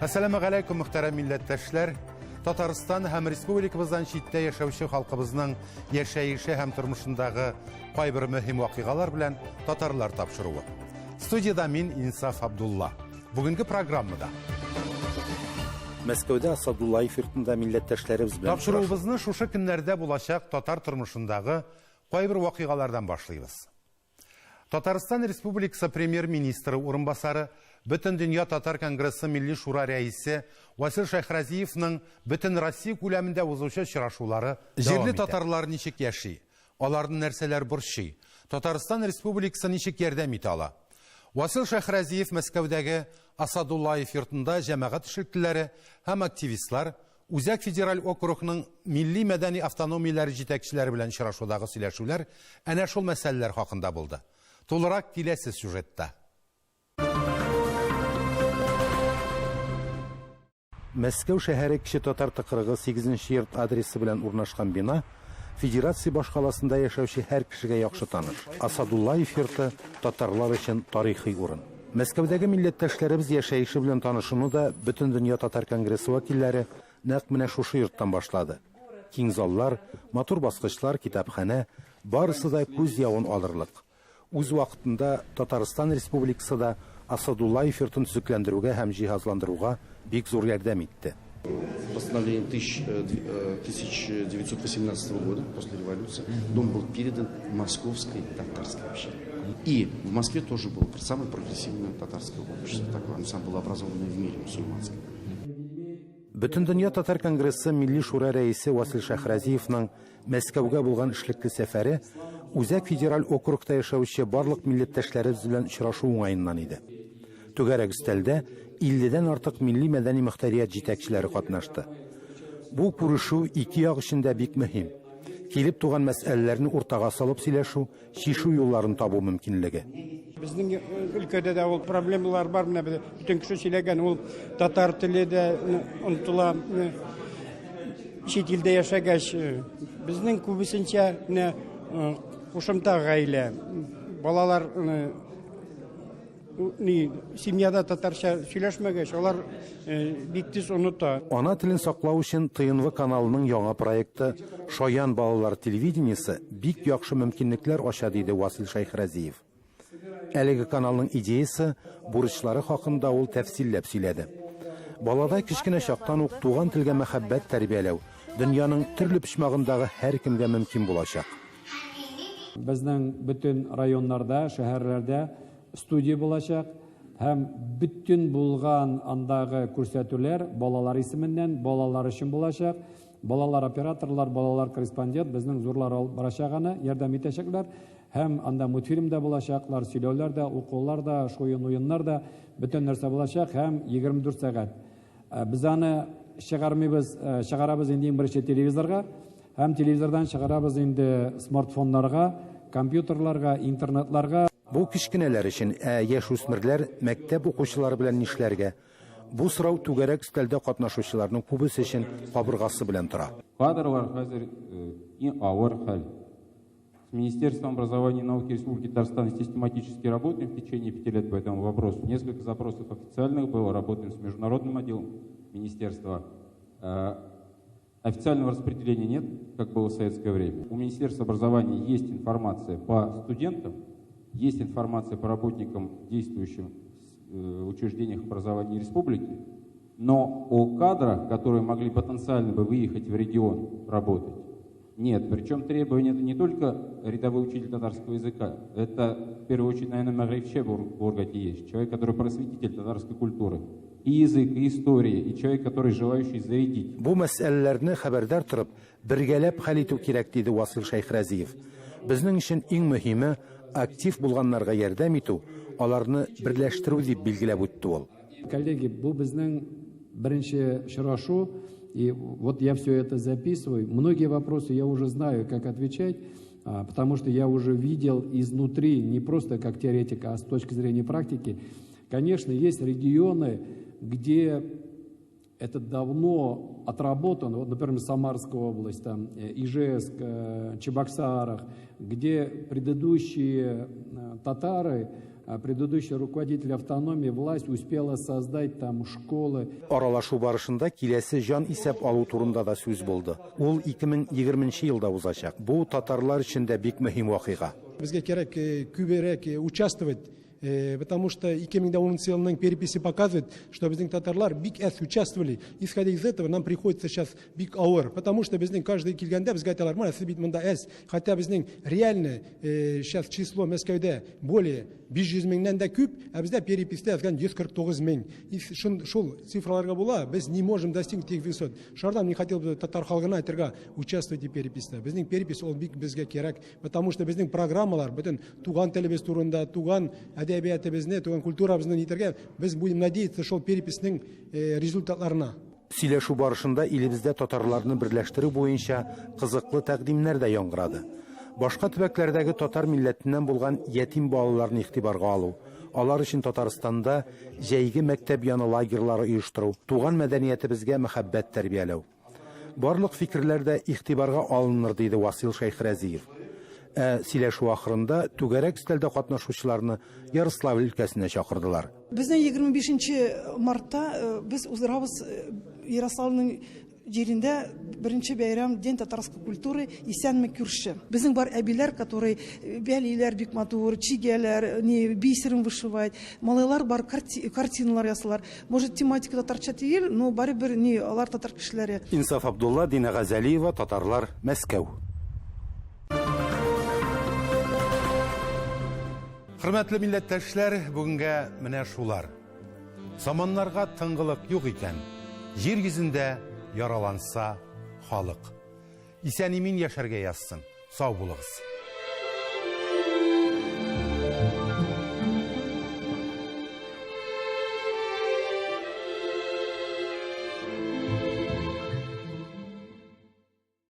Әссәламу галәйкүм, мөхтәрәм милләттәшләр! Татарстан һәм республикабыздан читтә яшәүче халкыбызның яшәеше һәм тормышындагы кайбер мөһим вакыйгалар белән татарлар тапшыруы. Студияда мин Инсаф Абдулла. Бүгенге программада Мәскәүдә Асадуллаев йортында милләттәшләребез белән Тапшыруыбызны шушы көннәрдә булачак татар тормышындагы кайбер вакыйгалардан башлыйбыз. Татарстан Республикасы премьер-министры урынбасары, Бөтендөнья татар конгрессы Милли шура рәисе Васил Шәйхразиевның бөтен Россия күләмендә узучы очрашулары Җирле татарлар ничек яши? Аларны нәрсәләр борчый? Татарстан Республикасы ничек ярдәм итә ала? Васил Шәйхразиев Мәскәүдәге Асадуллаев йортында җәмәгать эшлеклеләре һәм активистлар, Үзәк федераль округның милли-мәдәни автономияләре җитәкчеләре белән очрашудагы сөйләшүләр әнә шул мәсьәләләр хакында булды. Тулырак киләсе сюжетта. Мәскәү шәһәре Кече Татар тыкрыгы сигезенче йорт адресы белән урнашкан бина федерация башкаласында яшәүче һәр кешегә яхшы таныш. Асадуллаев йорты татарлар өчен тарихи урын. Мәскәүдәге милләттәшләребез яшәеше белән танышуны да Бөтендөнья татар конгрессы вәкилләре нәкъ менә шушы йорттан башлады. Киң заллар, матур баскычлар, китапханә, барысы да күз явын алырлык. Үз вакытында Татарстан Республикасы да Асадуллаев йортын төзекләндерүгә һәм җиһазландыруга бик зур ярдәм итте. Постановлением 1918 года, после революции, дом был передан Московской татарской общине. И в Москве тоже было самое прогрессивное татарское общество, такое, оно самое было образованное в мире мусульманское. Бөтендөнья татар конгрессы Милли шура рәисе Васил Шәйхразиевның Мәскәүгә булган эшлекле сәфәре Үзәк федераль округта яшәүче барлык милләттәшләребез белән очрашу уңаеннан иде. Түгәрәк өстәлдә 50дән артык милли-мәдәни мөхтәрият җитәкчеләре катнашты. Бу күрешү ике як өчен дә бик мөһим. Килеп туган мәсьәләләрне уртага салып сөйләшү, чишү юлларын табу мөмкинлеге. Безнең өлкәдә дә ул проблемалар бар, менә бөтен кеше сөйләгән, ул татар теле дә онытыла. Чит илдә яшәгәч, безнең күбесенчә менә кушымта гаилә, балалар ни семьяда татарча сөйләшмәгәч, алар бик тиз оныта. Ана телен саклау өчен ТНВ каналының яңа проекты Шаян балалар телевидениесе бик яхшы мөмкинлекләр ача, диде Васил Шәйхразиев. Әлеге каналның идеясе, бурычлары хакында ул тәфсилләп сөйләде. Балада кечкенә чактан ук туган телгә мәхәббәт тәрбияләү дөньяның төрле почмагындагы һәркемгә мөмкин булачак. Безнең бөтен районнарда, шәһәрләрдә студия булачак һәм бөтен булган андагы күрсәтүләр балалар исеменнән, балалар өчен булачак. Балалар операторлар, балалар корреспондент, безнең зурлар алып барачак аны, ярдәм итәчәкләр. Һәм анда мультфильм да булачаклар, сөйләүләр дә, укулар да, шуен уеннар да, бөтен нәрсә булачак һәм 24 сәгать. Без аны чыгармыйбыз, чыгарабыз инде иң беренче телевизорга һәм телевизордан чыгарабыз инде смартфоннарга, компьютерларга, интернетларга. Бу кечкенәләр өчен, ә яшүсмерләр, мәктәп укучылары белән нишләргә? Бу сорау түгәрәк өстәлдә катнашучыларның күбесе өчен кабыргасы белән тора. Кадрлар хәзер иң авыр хәл. С Министерством образования и науки Республики Татарстан систематически работаем в течение 5 лет по этому вопросу. Несколько запросов официальных было, работаем с международным отделом министерства. Официального распределения нет, как было в советское время. У Министерства образования есть информация по студентам, есть информация по работникам, действующим в учреждениях образования республики, но о кадрах, которые могли потенциально бы выехать в регион работать, нет. Причем требования это не только рядовой учитель татарского языка, это в первую очередь, наверное, мәгарифче булырга тиеш, человек, который просветитель татарской культуры. И язык, и история, и человек, который желающий зарядить. Бу мәсьәләләрне хәбәрдар торып, бергәләп хәл итү кирәк, диде Васил Шәйхразиев. Безнең өчен иң мөһиме, актив булганнарга ярдәм итү, аларны берләштерү, дип билгеләп үтте ул. Коллеги, бу безнең беренче очрашу, и вот я все это записываю. Многие вопросы я уже знаю, как отвечать, потому что я уже видел изнутри, не просто как теоретик, а с точки зрения практики. Конечно, есть регионы, где это давно отработано, вот, например, Самарская область, Ижевск, Чебоксарах, где предыдущие татары Предыдущий руководитель автономии, власть успела создать там школы. Аралашу барышында киләсе җан исәп алу турында да сүз булды. Ул 2020 нче елда узачак. Бу татарлар өчен дә бик мөһим вакыйга. Безгә кирәк күбрәк участвовать, потому что 2010 елның переписи показывает, что безнең татарлар бик әз участвовали. Исходя из этого, нам приходится сейчас бик авыр, потому что безнең каждый килгәндә безгә әйтәләр, менә сез бит монда әз, хотя безнең реально сейчас число Мәскәүдә более 500 меңнән дә күп, ә бездә переписьтә язган 149 мең. И шул цифраларга була, без не можем достигнуть тех высот. Шардан не хотел бы татар халкына әйтергә участвуйте переписьтә. Безнең перепись ул бик безгә кирәк, потому что безнең программалар бөтен туган телебез турында, туган әдәбиятыбызны, туган культурабызны нитәргә, без будем надеяться шул переписьнең результатларына. Сөйләшү барышында илебездә татарларны берләштерү буенча кызыклы тәкъдимнәр дә яңгырады. Башка төбәкләрдәге татар милләтеннән булган ятим балаларны игътибарга алу, алар өчен Татарстанда җәйге мәктәп яны лагерьлары оештыру, туган мәдәниятебезгә мәхәббәт тәрбияләү. Барлык фикерләр дә игътибарга алыныр, диде Васил Шәйхрәзиев. Ә сөйләшү ахырында түгәрәк өстәлдә катнашучыларны Ярославль өлкәсенә чакырдылар. Безнең 25 нче мартта без уздырабыз Ярославльнең җирендә беренче бәйрәм День татарской культуры Исәнме күрше. Безнең бар әбиләр, которые бәлиләр бик матур, чигәләр, не бисером вышивают. Малайлар бар, картиналар ясалар. Может, тематика татарча түгел, но барыбер не алар татар кешеләре. Инсаф Абдулла, Динә Газәлиева, Татарлар, Мәскәү. Хөрмәтле милләттәшләр, бүгенгә менә шулар. Заманнарга тынгылык юк икән, җир йөзендә яраланса халык. Исән-имин яшәргә язсын. Сау булыгыз.